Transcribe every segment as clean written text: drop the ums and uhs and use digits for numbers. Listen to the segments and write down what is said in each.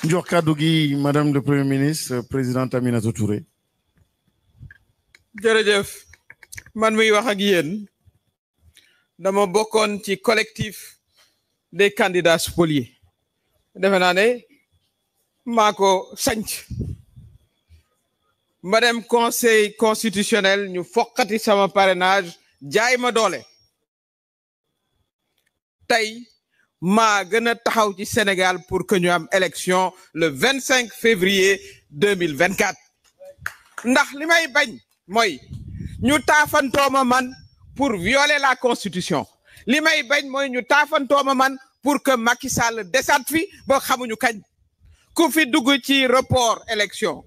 jox kàddu gi madame le premier ministre présidente Aminata Touré. jërëjëf man muy wax ak yéen dama bokkoon ci collectif des candidats spoliés defe naa ne maa ko sanc ma dem conseil constitutionnel ñu foqati sama parrainage jaay ma doole tey maa gën a taxaw ci Sénégal pour que ñu am élection le 25 février 2024 ndax li may bañ mooy ñu taafantooma man pour violer la constitution li may bañ mooy ñu taafantooma man pour que Macky Sall desaat fi boo xamuñu kañ ku fi dugg ci report élection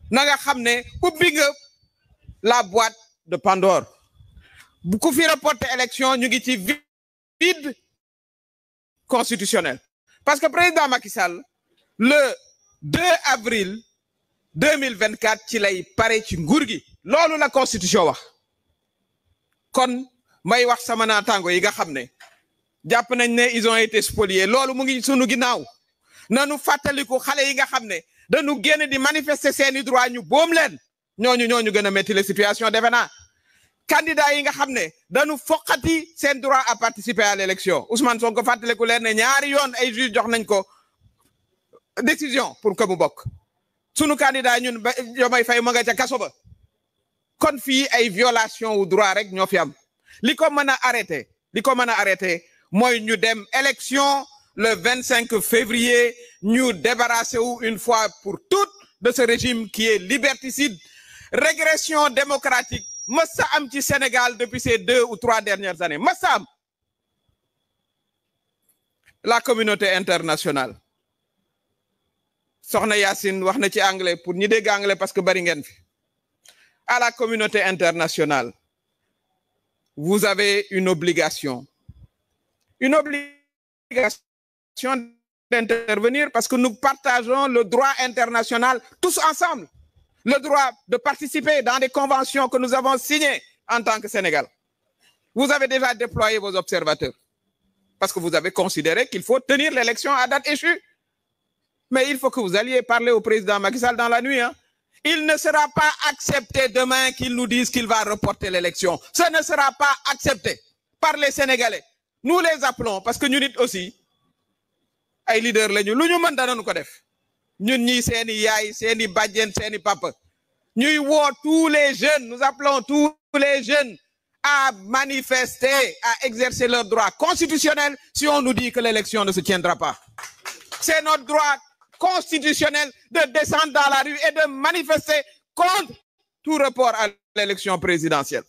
na nga xam ne ubbi nga la boîte de Pandore bu ku fi reporter élection ñu ngi ci vide constitutionnel parce que président Macky Sall le 2 avril 2024 ci lay pare ci nguur gi loolu la constitution wax kon may wax sama naataango yi nga xam ne jàpp nañ ne ils ont été spoliés loolu mu ngi sunu ginnaaw nanu fàttaliku xale yi nga xam ne dañu génn di manifester seeni droit ñu boom leen ñooñu gën a métti la situation defe naa candidat yi nga xam ne dañu foqati seen droit à participer à l'élection Ousmane Sonko fàttaliku leen ne ñaari yoon ay juge jox nañ ko décision pour que mu bokk sunu candidat ñun ba Diomaye Faye ma nga ca kaso ba kon fii ay violation wu droit rek ñoo fi am li ko mën a arrêté mooy ñu dem élection le 25 février ñu débarrasser wu une fois pour toutes de ce régime qui est liberticide régression démocratique massa am ci Sénégal depuis ces 2 ou 3 dernières années massa am la communauté internationale soxna Yacine wax na ci anglais pour ñi dégg anglais parce que bari ngeen fi à la communauté internationale vous avez une obligation d'intervenir parce que nous partageons le droit international tous ensemble le droit de participer dans des conventions que nous avons signées en tant que Sénégal. Vous avez déjà déployé vos observateurs parce que vous avez considéré qu'il faut tenir l'élection à date échue. Mais il faut que vous alliez parler au président Macky Sall dans la nuit. Il ne sera pas accepté demain qu'il nous dise qu'il va reporter l'élection. Ce ne sera pas accepté par les Sénégalais. Nous les appelons parce que nous aussi, ay leaders lañu lu ñu mën danañu ko def. Ñun ñi seeni yaay seeni bàjjen seeni papa ñuy woo tous les jeunes nous appelons tous les jeunes à manifester à exercer leur droit constitutionnel si on nous dit que l'élection ne se tiendra pas c'est notre droit constitutionnel de descendre dans la rue et de manifester contre tout report à l'élection présidentielle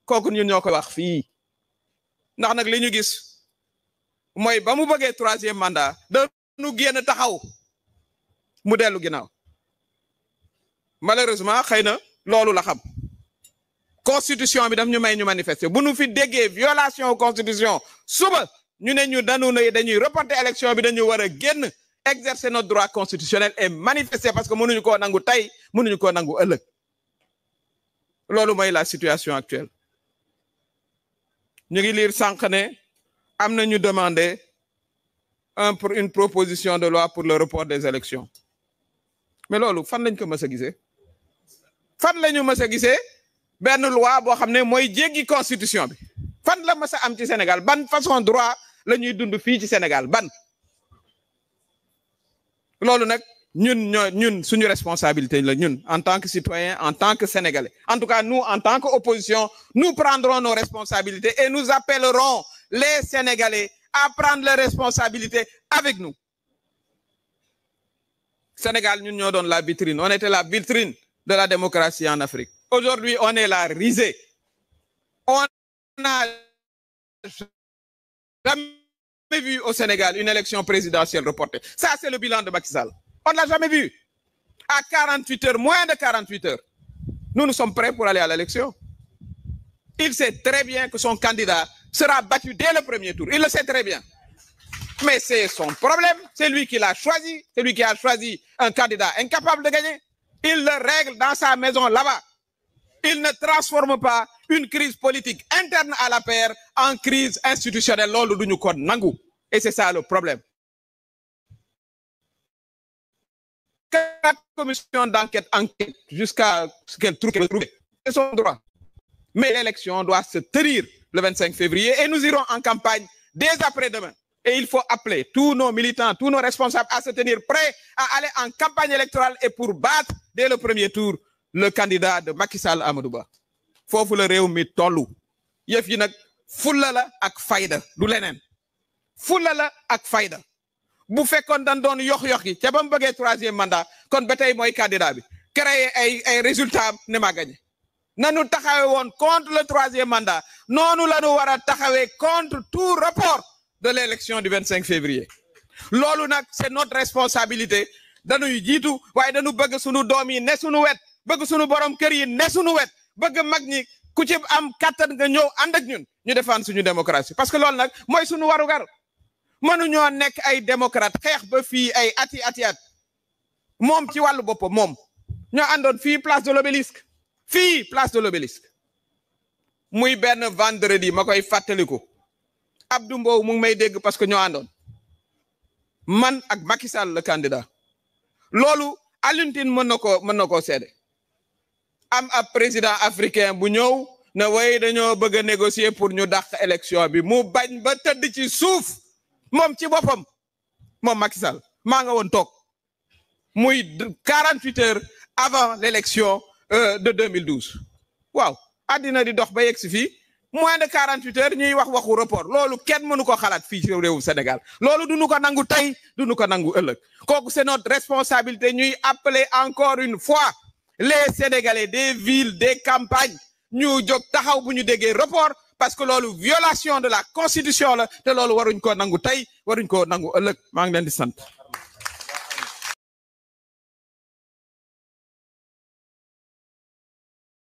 kooku ñun ñoo ko wax fii ndax nag li ñu gis mooy ba mu bëggee 3e mandat dañu génn taxaw mu dellu ginnaaw malheureusement xëy na loolu la xam constitution bi daf ñu may ñu manifester bu nu fi déggee violation constitution suba ñu ne ñu dañuy reporter élection bi dañu war a génn exercer notre droit constitutionnel et manifester parce que mënuñu koo nangu tey mënuñu koo nangu ëllëg loolu mooy la situation actuelle ñu ngi lire sànq ne am na ñu demander pour une proposition de loi pour le report des élections mais loolu fan lañ ko mës a gisee fan la ñu mës a gisee benn loi boo xam ne mooy jéggi constitution bi fan la mës a am ci Sénégal ban façon droit la ñuy dund fii ci Sénégal ban loolu nag ñun suñu responsabilité la ñun en tant que citoyen en tant que Sénégalais en tout cas nous en tant qu'opposition nous prendrons nos responsabilités et nous appellerons les Sénégalais à prendre leurs responsabilités avec nous Sénégal ñun ñoo doon la vitrine on était la vitrine de la démocratie en Afrique aujourd'hui on est la risée on n'a jamais vu au Sénégal une élection présidentielle reportée ça c'est le bilan de Macky Sall on ne l'a jamais vu à 48 heures moins de 48 heures nous sommes prêts pour aller à l'élection il sait très bien que son candidat sera battu dès le premier tour il le sait très bien mais c'est son problème, c'est lui qui l'a choisi, c'est lui qui a choisi un candidat incapable de gagner. Il le règle dans sa maison là-bas. Il ne transforme pas une crise politique interne à la paire en crise institutionnelle. Et c'est ça le problème. la commission d'enquête enquête jusqu'à ce qu'elle trouve. C'est son droit. Mais l'élection doit se tenir le 25 février et nous irons en campagne dès après-demain. Et il faut appeler tous nos militants, tous nos responsables à se tenir prêts à aller en campagne électorale et pour battre dès le premier tour le candidat de Macky Sall Amadou Ba. Fofu le réew mi tollu. Yef yi nak fulla la ak fayda du lenen. Fulla la ak fayda. Bu fekkon dañ doon yox yi ca bam bëggé 3e mandat kon batay moy candidat bi. Créer ay résultats ne ma gagné. Nanu taxawé won contre le 3e mandat. Nonu lañu wara taxawé contre tout report de l'élection du 25 février. Lolu nak c'est notre responsabilité. Dañuy jitu waye dañu bëgg suñu doom yi ne suñu wet, bëgg suñu borom kër yi ne suñu wet, bëgg mag ñi ku ci am kattan nga ñëw ànd ak ñun ñu défendre suñu démocratie parce que loolu nag mooy suñu warugar mënuñoo nekk ay démocrate xeex ba fii ay ati at moom ci wàllu boppam moom ñoo àndoon fii place de l'obélisque muy benn vendredi ma koy fàttaliku Abdou Mbow mu ngi may dégg parce que ñoo àndoon man ak Macky Sall le candidat loolu Alioune Tine mën na koo seede am ab président africain bu ñëw ne way dañoo bëgg a négocier pour ñu dàq élection bi mu bañ ba tëdd ci suuf moom ci boppam moom Macky Sall maa nga woon toog muy 48 heures avant l'élection de 2012 waaw àddina di dox ba yegg si fii moins de 48 heures ñuy waxu report loolu kenn mënu ko xalaat fii ci réewu Sénégal loolu duñu ko nangu tey duñu ko nangu ëllëg kooku c'est notre responsabilité ñuy appeler encore une fois les Sénégalais des villes des campagnes ñu jóg taxaw bu ñu déggee report parce que loolu violation de la constitution la te loolu waruñ ko nangu tey waruñ ko nangu ëllëg maa ngi leen di sant